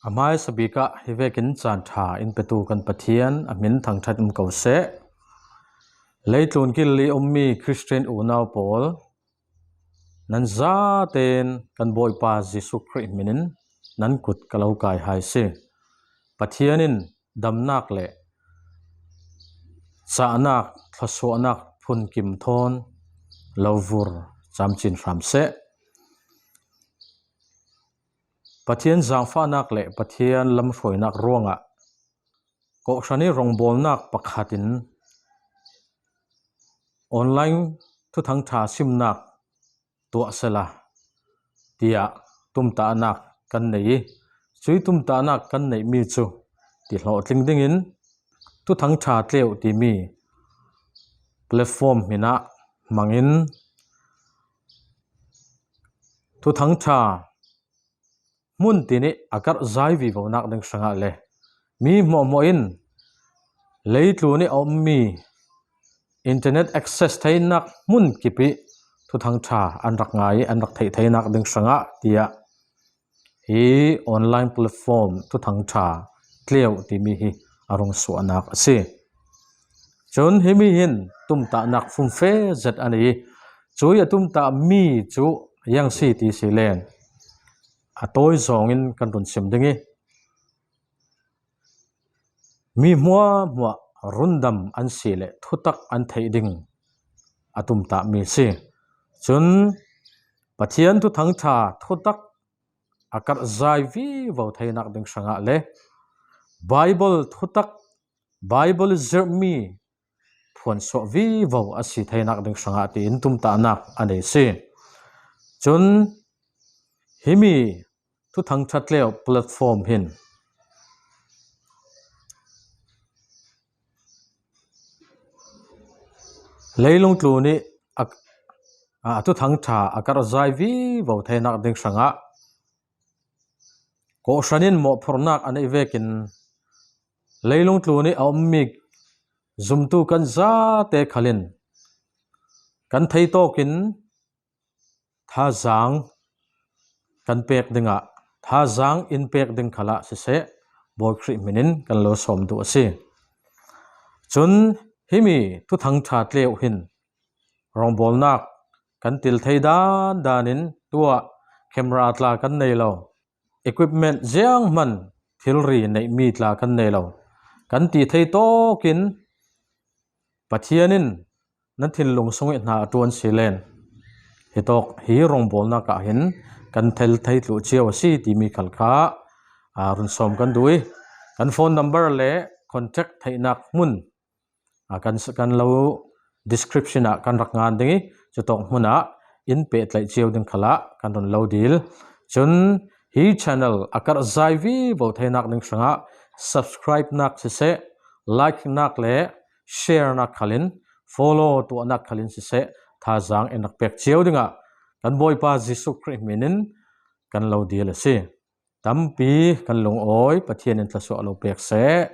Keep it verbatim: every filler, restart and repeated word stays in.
A hmaisabik ah hi vekin caan ṭha in petu kan Pathian a hmin thangṭhat um ko seh. Leitlun gil i ummi Khristian unau pawl, nan zatein kan Bawipa Jesuh Khrih hminin nan kut ka lo kai hai si. Pathian in damnak le cahnak, thluasuahnak phunkim thawn lo vur camcin hram seh. Pathian zaangfahnak le Pathian lamhruainak ruangah kohhran i rongbawlnak pakhatin online thuthangṭha simnak tuah sela tiah tumtahnak kan nei i, cui tumtahnak kan neihmi cu ti hlawhtling dingin Thuthangṭha Tleu timi platform hminah hmangin Thuthangṭha hmun tinih a karhzai vivonak ding hrangah le mi hmuahhmuah in leitlun i a ummi internet access theinak hmun kipih thuthangṭha an rak ngai, an rak theih theinak ding hrangah tiah hi online platform Thuthangṭha Tleu timi hi a rung suahnak a si. Cun himi hin tumtahnak fumfe zet a nei i, cui a tumtahmi cu ziang si ti si len a tawi zawngin kan run sim ding i, mi hmuahhmuah rundam an si le thutak an theih ding a tumtahmi si. Cun Pathian Thuthangṭha thutak a karhzai vivo theinak ding hrangah le Baibal thutak, Baibal zirhmi phuansuah vivo a si theinak ding hrangah tiin tumtahnak a nei si. Cun himi Thuthangṭha Tleu platform hin leilung tlun i a, a thuthangṭha a karhzai vivo theinak ding hrangah kohhran in mawhphurhnak a neih vekin leilung tlun i a ummi zumtu kan zate khalin kan theitawkin thazaang kan pek dingah, thazaang in pek ding khalah siseh, Bawi Khrih hminin kan lo sawm duh a si. Cun himi Thuthangṭha Tleu hin rongbawlnak kan til thei dan danin tuah camera tla kan nei lo, equipment zianghman thilri neihmi tla kan nei lo, kan ti thei tawkin Pathian in na thinlung sung i hna a ṭuan si len hitawk hi rongbawlnak ah hin kan thil thei tluh cio a si timi khal kha, aa, run sawm kan duh i kan phone number le contact theihnak hmun, aa, kan, kan lo description ah kan rak ngan ding i cutawk hmun ah in pehtlaih cio ding khalah kan run lo dil. Cun hi channel a karhzai vivo theinak ding hrangah subscribe nak siseh, like nak le share nak khalin, follow tuahnak khalin siseh, thazaang in rak pek cio dingah kan Bawipa Jesuh Khrih hminin kan lo dil a si. Tampi kan lungawi, Pathian in thluasuah lo pek seh.